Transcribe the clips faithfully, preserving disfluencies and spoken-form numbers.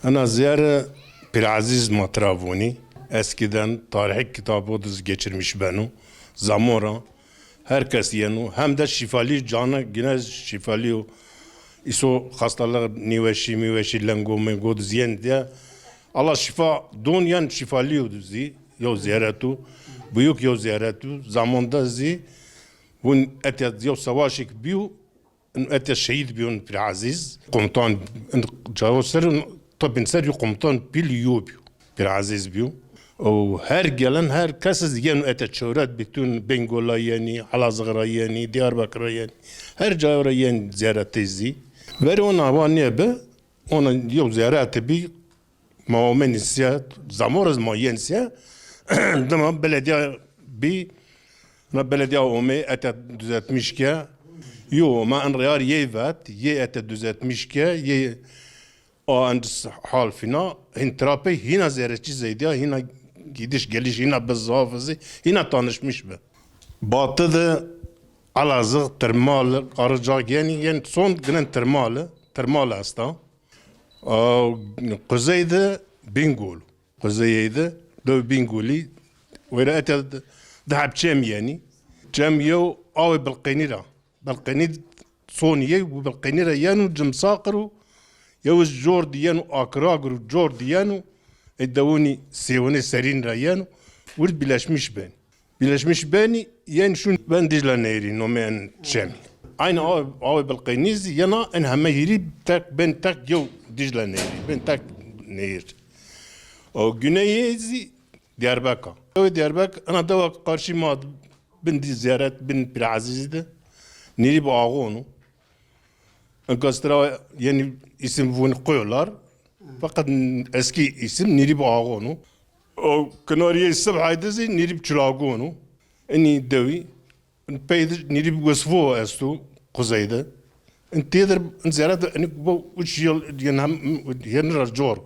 Ena ziyare Pîr Ezîz ma tira vonî. Eskiden tarîhî kitabo de zî geçirmiş beno. Zamora her kes yeno. Hem de şîfalî cana gine şîfalî yo. Îso hastalığı nîweşî, mîweşî, lengo mengo de zî yen diye. Allah şîfa don yen şîfalî yo de zî. Yew ziyaret o. Büyük yew ziyaret o. Zamanda zî vun etya yew savaşêk bîyo. Ino etya şehîd bîyo, ino Pîr Ezîz. Komutan, ino cayo ser, ino tepên ser yo komutan pîl yo bîyo. Pîr Ezîz bîyo. Û her gelen, her kes zî yeno etya çewret, bütün Bingol ra yenî, Elazığ ra yenî, Diyarbakir ra yenî. Her cayo ra yenî ziyaretê zî. Verê ona wa nêbi, ona yew ziyaretê bî, ma omenî siye, zamor ez ma yen siye. Dima belediya bî, na belediya omê, etya düzeltmiş ke. Yo, ma en reyar yê vet, yê etya düzeltmiş ke, yê a en hal fîna, hin trapê hîna zerreçî zeydiya, hîna gidiş geliş, hîna bi zaf zî, hîna tanışmış bi. Batı de Elazığ, Tirmal, Arıcak, yenî, yenî son ginen Tirmal, Tirmal esta. A, kuzey de Bingol. Kuzeyê de dew Bingolî. Wêre etya di, di heb çem yenî. Çem yew awê Bilqênî ra. Bilqênî sonî yê û Bilqênî ra yeno Cimsaqir û yew iz cor di yeno Akiragir û cor di yeno. Ê dewonî sêwonê serîn ra yeno. Wir bîleşmiş benî. Bîleşmiş benî, yen şûn ben Dîcle Nehîrî, nomê en çemî. Aynî aw, awê Bilqênî zî yena, en heme hîrî tek ben tek yew Dîcle Nehîrî, ben tek nehîr. O güneyê zî Diyarbeka. Ewê Diyarbek, ena dewa qarşî ma bin dî ziyaret, bin Pîr Ezîzî de. Nîrî bi Ağon o. Enkastra yeni isim vun koyuyorlar. Fakat eski isim Nîrîb Ağon o. O kenariyê Sibhay de zî Nîrîb Çulagon o. Enî dewî, pey de Nîrîb Wesfo esto, kuzeyde. En têdir, en ziyarete, enî bu üç yıl, yani hem, yeni ra cor.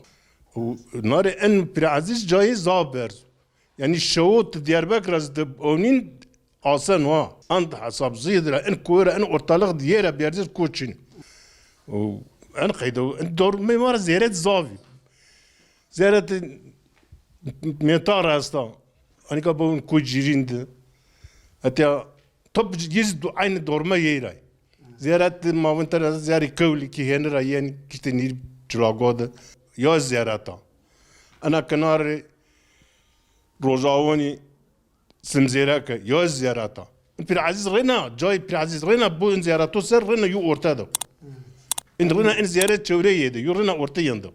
O, nare en Pîr Ezîz cayê zaf berz. Yani şewo ti Diyarbekir ez de onîn asen wa. And hesab zî de en koyra, en ortalık diyere berdiz koçin. O, en qeyde, en dormê ma ra zêret zaf î. Zêret meta ra esta. Anika bu koy cîrîn de. Hatta top yiz aynı dorme yeyray. Zêret ma vin tera zerî kewlî ki heni ra yen kişte nîr çulago de. Ya zêreta. Ana kenarê Rojavonî Simzêreke, ya ziyareta. Pîr Ezîz rêna, cayê Pîr Ezîz rêna, bu in ziyareto ser rêna yu orte de. In rêna in ziyaret çewreyê de, yu rêna orte yen de.